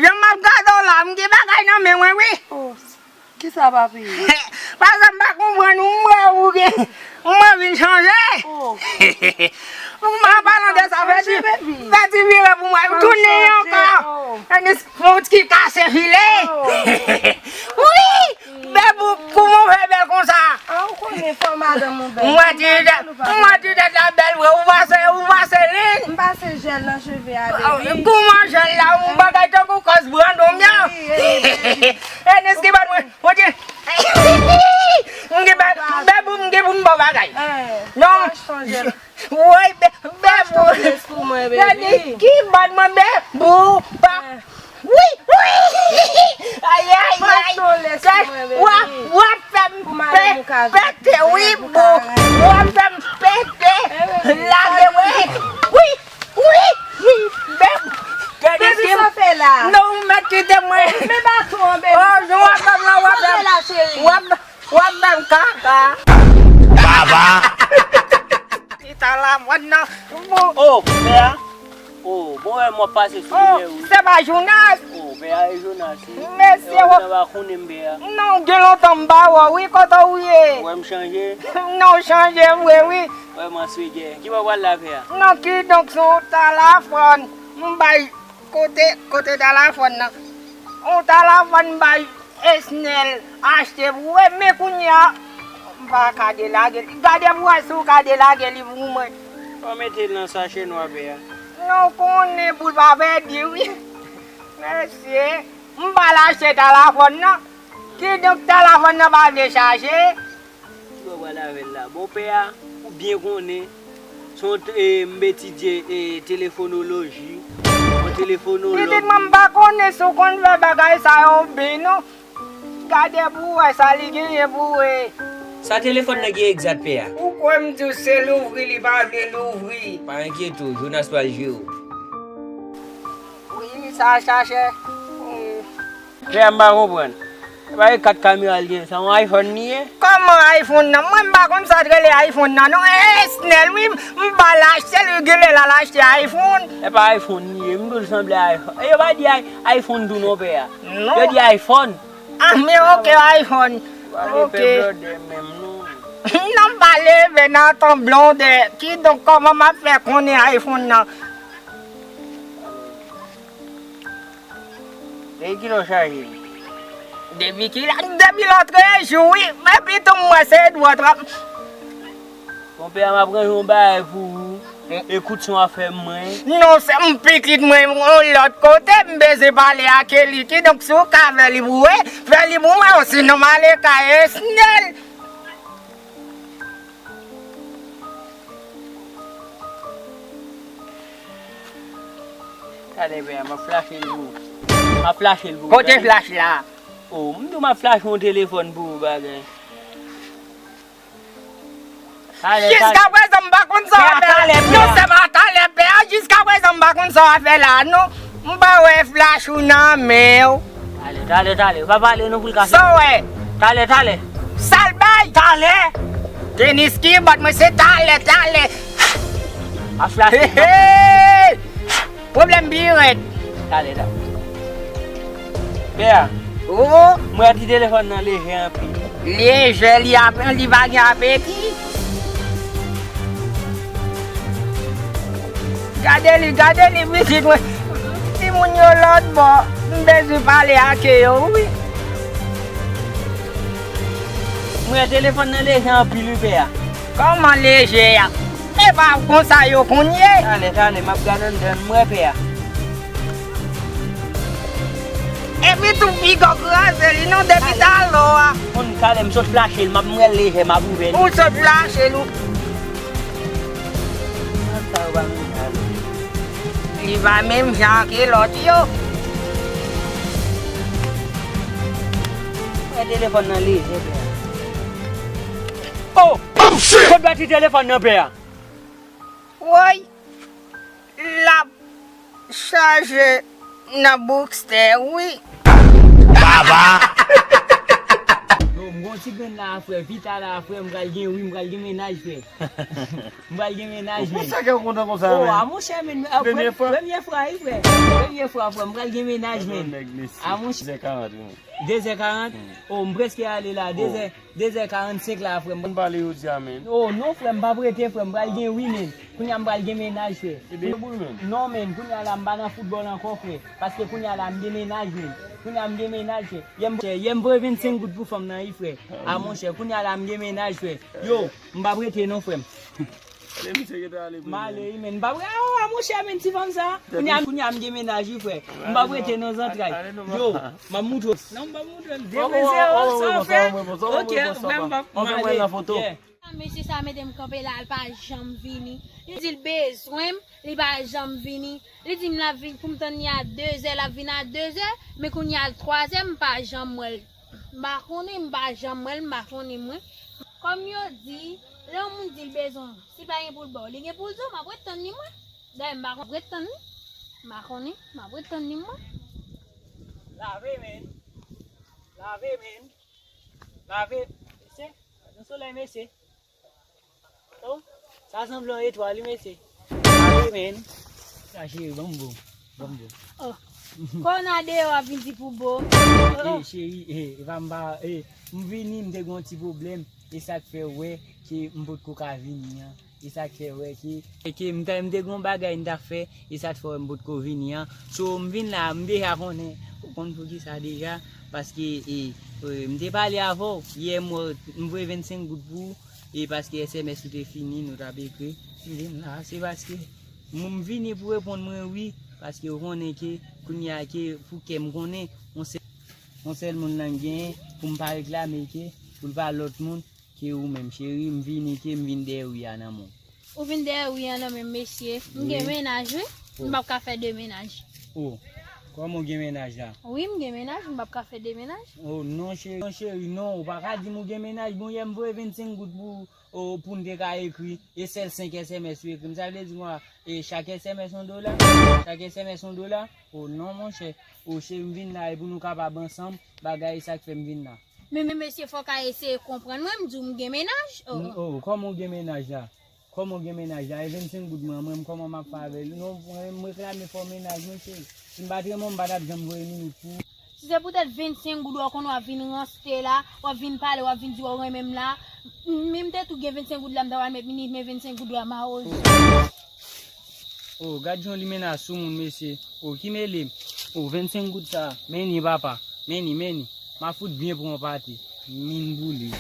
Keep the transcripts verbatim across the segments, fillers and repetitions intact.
Jan m ap gade w la, m gen bagay nan men mwen, wi. Oh, kisa, papi? Paske m pa konprann ou, m wè ou gen, m wè vin chanje. Oh. An palan de sa, fè ti, fè ti vire pou mwen, tounen ankò. Oh. Enis, fè yon ti kase file. Oh. Wi! Bèbou, kouman w fè bèl konsa? Ah, ou konnen fò madanm ou bèl. M wè ti tèt, m wè ti tèt la bèl vre, ou pase, ou pase lin. M pase jèl nan cheve a, baby. Kouman jèl la, yon bagay tankou kòs Brandon m ye. Wi, wi, wi. Enis ki bat mwen, mwen di, m gen bèbou, m gen pou m ba w bagay. Non. Woy, bè, bè, bou. Gade ki bat mwen, bè, bou, pa. Wi, wi. Ay, ay, ay. Kè, w ap, w ap fè m pè-, pete, wi, bou. W ap fè m pete. Lage, wi. Wi, wi, wi, bè. Gade ki. Non, ou mèt kite mwen. Men baton an, baby. Oh, non, w ap fè m la, w ap fè m. W ap W ap ban m kaka. Baba. Li ta la mòn nan. Oh, pè a. Oh, bon, wè, m ap pase sou li, wi. Se pa Jonas. Oh, pè a, e Jonas, wi. Mesye, w ap konnen m, pè a. Non, gen lontan m pa wè w, wi, kote w ye? Wè m chanje? Non, w chanje vre, wi. Wè, m answegè. Ki bò w pral la, pè a? Non, kidonk, se yon talafòn. M bay kote, kote talafòn nan. Yon talafòn m bay Esnel achte pou wè, men kounye a, m pa ka delage li. Gade pou wè si w ka delage li pou mwen. Ou mete l nan sache nwa, pè a. Non, konnen pou l pa pèdi, wi. Mesye, m pa al achte talafòn nan. Kidonk talafòn nan pa vle chaje. Ki bò w pral avè l la? Bon, pè a, ou byen konnen, se yon t-, e, m etidye, e, telefonoloji, yon telefonolog. Pitit mwen, m pa konnen si w konn fè bagay sa yo byen, non. Gade pou w wè sa li genyen pou w wè. Sa telefòn nan gen egzat, pè a? Ou kwè m di w se louvri li pa vle louvri? Pa enkyete w, Jonas pral jere w. Wi, sa chache. Wi. Pè a, m pa konprann. E pa e kat kamera l gen, sa yon iPhone li ye? Kòman iPhone nan? Mwen m pa konn sa t rele iPhone nan, non. E, e Esnel, wi, m pa l achte l, wi, genlè l al achte iPhone. E pa iPhone li ye, m di w l sanble iPhone. E yo pa di i-, iPhone tou non, pè a. Non. Yo di iPhone. Ah, men ok, iPhone. Ok. Non, m pa leve nan tan blondè. Kidonk, kòman m ap fè konnen iPhone nan? Depi kilè w chaje l? Depi kilè, depi lòtrejou, wi. Epi tou, m wè se dwòt w ap. Bon, pè a, m ap ranje yon bagay pou ou. E kout son afè mwen. Non, se m pitit mwen, yon lòt kote, m bezwen pale ak li. Kidonk, si w ka fè li pou mwen, fè li pou mwen, osinon m ale kay Esnel. Talè, pè a, m ap flache l pou ou. M ap flache l pou ou. Kote flach la? Oh, m di w m ap flache yon telefòn pou ou, bagay. Talè, talè. Jiskaprezan, m pa konn sa w ap fè la. Pè a, talè, pè a. Non, se pa talè, pè a. Jiskaprezan, m pa konn sa w ap fè la, non. M pa wè flach ou nan men w. Talè, talè, talè. Pa pale non pou l ka fè. Sa w wè? Talè, talè. Sa l bay? Talè. Tenis ki bat mwen, se talè, talè. A flach. Hey, hey! Pwoblèm pi rèd. Talè, talè. Pè a. Oh. M wè ti telefòn nan lejè anpil. Lejè, li ap, li pa gen apeti. Gade li, gade li, pitit mwen. Timoun yo lòt bò. M bezwen pale ak yo, wi. M wè telefòn nan lejè anpil, wi, pè a. Kòman lejè a? E pa konsa yo konn ye. Talè, talè, m ap gade anndan, m wè pè a. Epi tou piga w kraze li non depi talè a. Konn talè m sot flache l, m ap, m wè l lejè, m ap ouvè l. Ou sot flache l ou. Sa yo pa menm jan. Li pa menm jan ke lòt yo. Wè telefòn nan lejè, pè a. Oh! Oh, shit! Kot bati telefòn nan, pè a? Woy! L ap chaje nan boukstè, wi. Baba! M gon ti grenn la, frè. Vita la, frè. M pral gen, wi, m pral gen mennaj, frè. M pral gen mennaj, men. Poukisa kè w kontan konsa, men? Oh, a monchè, men. Premye fwa? Premye fwa, wi, frè. Premye fwa, frè. M pral gen mennaj, men. A monchè. Dezè karant, wi. Dezè karant? Oh, m prèske ale la. Dezè, dezè karannsenk la, frè. M pale jodi a, men. Oh, non, frè, m p ap rete, frè. M pral gen, wi, men. Kounye a m pral gen mennaj, frè. Ebyen, boul, men. Non, men. Kounye a la, m pa nan foutbòl ankò, frè. Paske kounye a la, m gen mennaj, men. Kounye a, m gen mennaj, frè. Yè m, yè m voye vennsenk goud pou fanm nan, wi, frè. A monchè, kounye a la, m gen mennaj, frè. Yo, m p ap rete non, frè m. Ale, misye gentan ale, m ale, wi, men. M p ap rete, oh, a monchè, men, ti fanm sa. Kounye a, kounye a, m gen mennaj, wi, frè. M p ap rete non, zantray. Yo, m ap moutre w. Non, m p ap moutre w. Depoze w, sa w fè. Ok, frè m, m ap, m ale. Yeah. Mesye sa mete m kanpe la, l pa janm vini. Li di l bezwen m, li pa janm vini. Li di m l ap vin pou m tann li a dezè, l ap vin a dezè, men kounye a l twazè, m pa janm wè l. M pa konnen, m pa janm wè l, m pa konnen mwen. Kòm yo di, lè yon moun di l bezwen w, si l pa gen pou l ba w, li gen pou l di w, m ap ret tann li mwen. Dayè, m pa konn, m ap ret tann li. M pa konnen, m ap ret tann li mwen. Lave, men. Lave, men. Lave, mesye. Nan solèy, mesye. Oh, sa sanble yon etwal, wi, mesye. Lave, men. Sa, cheri, ban m bo. Ban m bo. Oh. Kò w nan deyò ap vin di pou bo. Oh. Eh, cheri, eh, e pa m pa, eh, m vini, m te gen yon ti pwoblèm. E sa k fè w wè ke m potko ka vini an. E sa k fè w wè ke, e ke m ta, m te gen yon bagay m t ap fè. E sa k fè w wè m potko vini an. So, m vin la, m deja konnen. Ou konn poukisa deja. Paske, e, e, m te pale avè w. Yè, m wè, m voye vennsenk goud pou ou. E paske S M S ou te fini, nou t ap ekri. M vin la, se paske m, m vini pou reponn mwen wi. Paske ou konnen ke, kounye a ke, pou kè m konnen, yon sèl, yon sèl moun nan m genyen, pou m pa reklame ke, pou l pa lòt moun, ke ou menm, cheri, m vini ke m vin dèyè wi a nan men w. Ou vin dèyè wi a nan men m, mesye. M gen mennaj, wi. M p ap ka fè de mennaj. Oh, kòman w gen mennaj la? Wi, m gen mennaj, m p ap ka fè de mennaj. Oh, non, cheri, non, cheri, non, ou pa ka di m ou gen mennaj. Bon, yè m voye vennsenk goud pou, oh, pou n te ka ekri. E sèl senk S M S ou ekri m. Sa vle di, mwa, e chak S M S yon dola? Chak S M S yon dola? Oh, non, monchè. Oh, cheri, m vin la, e pou nou kapab ansanm, bagay sa k fè m vin la. Men, men, mesye, fòk a eseye konprann mwen, m di w m gen mennaj. Oh, oh. Oh, kòman w gen mennaj la? Kòman w gen mennaj la? E vennsenk goud mwen, mwen, kòman m ap fè avè l? Non, mwen, m reklame fò mennaj mwen, cheri. Si m pa t renmen w, m pa t ap janm voye minit pou ou. Si se poutèt vennsenk goud, w konn w ap vin ranse la, w ap vin pale, w ap vin di w renmen m la. Men m te tou gen vennsenk goud la, m ta pral met minit, men vennsenk goud la mawozo. Oh, gad jan w limena sou moun, mesye. Oh, ki mele m. Oh, vennsenk goud sa. Men ni, papa. Men ni, men ni. M a fout byen pran yon pate. Min boule.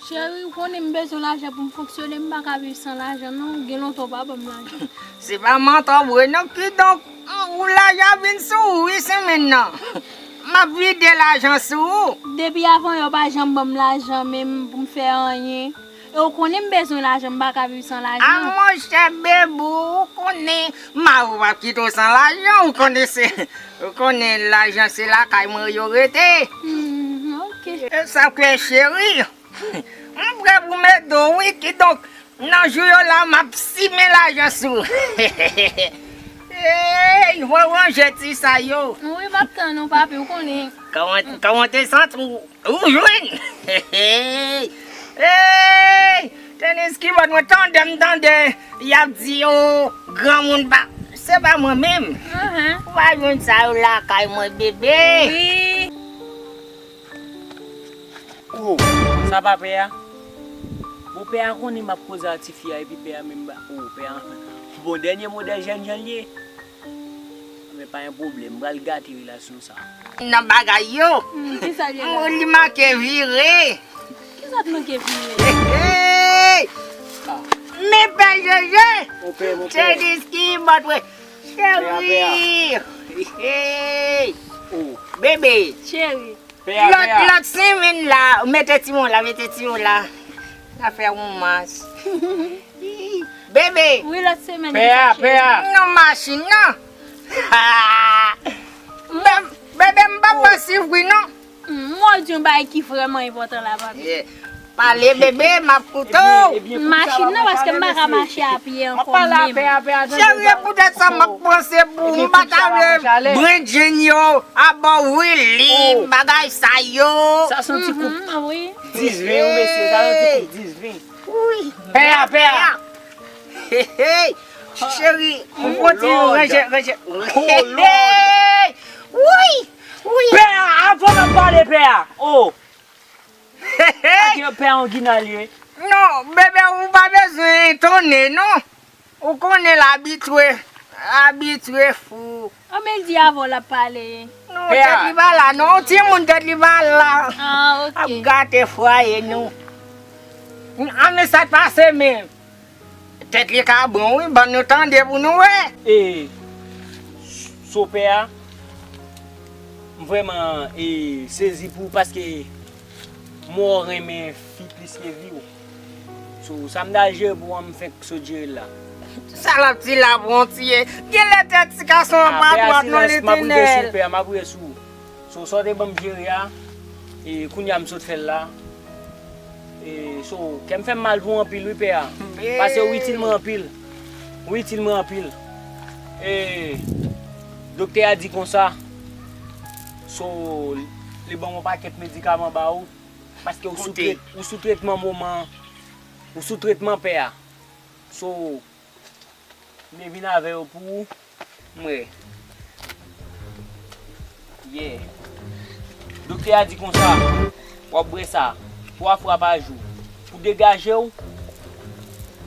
Cheri, ou konnen m bezwen lajan pou m fonksyone, m pa ka viv san lajan, non. Gen lontan w pa ban m lajan. Se pa mantò vre, non. Kidonk, ou lajan vin sou ou, wi, semèn nan. M ap vide lajan sou ou. Depi avan yè, w pa janm ban m lajan, menm pou m fè anyen. E ou konnen m bezwen lajan, m pa ka viv san lajan. A monchè Bebou, ou konnen mari w p ap kite w san lajan, ou konnen se, ou konnen lajan se lakay mwen yo rete. Hmm, ok. E sa k fè cheri, m prè pou m ede w wi, kidonk nan jou yo la m ap simen lajan sou ou. Ey, fò w ranje ti sa yo. Wi, m ap tann ou, papi, ou konnen. Kòman, kòman te santi w? Ou jwenn? Hey! Hey! Tenis ki bòt mwen tande, m tande y ap di, oh, granmoun pa, se pa mwen menm. Ou pa jwenn sa yo lakay mwen, bebe. Wi. Oh, sa pa pè a? Bon, pè a konnen m ap koze a tifi a, epi pè a menm ba, oh, pè a. Bon, dènye modèl jèn jan l ye. Men pa gen pwoblèm, m pral gate relasyon sa. Nan bagay yo. Hmm, kisa l ye la? Li make vire. Kisa t make vire? Hey! Men pè Jeje. Mon pè, mon pè. Tenis ki bòt mwen. Cheri. Hey! Oh. Bebe. Cheri. Pè a, lòt, pè a. Lòt semèn la, mete timoun la, mete timoun la. N a fè yon mas. Bebe. Wi, lòt semèn. Pè a, pè a. Non, machin, non. Bebe, m pa pran sivri, non. M di yon bagay ki vrèman enpòtan la, papi. Yeah. Pale, bebe, m ap koute w. Machin nan, paske m pa ka mache a pye ankò menm. Cheri, e poutèt sa m ap panse pou ou. M pa ta vle brendjenn yo, abò Willy, bagay sa yo. Sa santi koup dis ven, wi, mesye, sa santi koup dis ven. Pè a, pè a. Hey, hey, cheri, ou pran ti ranje, ranje. Hey, hey, wi, wi. Pè a, avan m ap pale, pè a. Oh. Ak yo pè anginal ye. Non, bebe, ou pa bezwen etone, non. Ou konnen l abitye, abitye fou. An, men l di avan l ap pale. Non, tèt li pa la, non. Timoun tèt li pa la. Ah, ok. Ap gate fwaye nou. An, men sa t pase, men. Tèt li ka bon, wi, ban nou tande pou nou wè. E, so pè a, m vrèman, e, sezi pou ou paske m wè w renmen fi plis ke vi w. So, sa m ta jere pou ou an, m fenk sot jere l la. Sa l ap di la, Bondye? Genlè tèt ti gason an pa dwat non, Letènèl. M ap priye sou ou, pè a, m ap priye sou ou. So, sa w te ban m jere a, e, kounye a m sot fè l la. E, so, kè m fè m mal pou w anpil, wi, pè a. Paske ou itil mwen anpil. Ou itil mwen anpil. E, doktè a di konsa, so, li ban m yon pakèt medikaman ba ou, paske ou sou tret-, ou sou tretman moman, ou sou tretman pè a. So, m te vin avè yo pou ou. M wè. Yeah. Doktè a di konsa, w ap bwè sa twa fwa pa jou. Pou degaje w,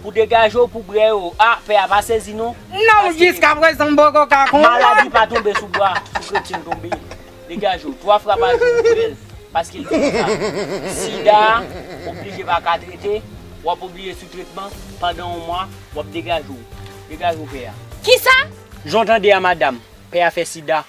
pou degaje w, pou bwè yo. A, pè a pa sezi non. Non, jiskaprezan m poko ka konprann. Maladi pa tonbe sou bwa, sou kretyen l tonbe. Degaje w. Twa fwa pa jou pou bwè l. Paske l di konsa, sida oblije pa ka trete, w ap oblije sou tretman pandan yon mwa, w ap degaje w. Degaje w, pè a. Kisa? Jan w tande a, madanm, pè a fè sida.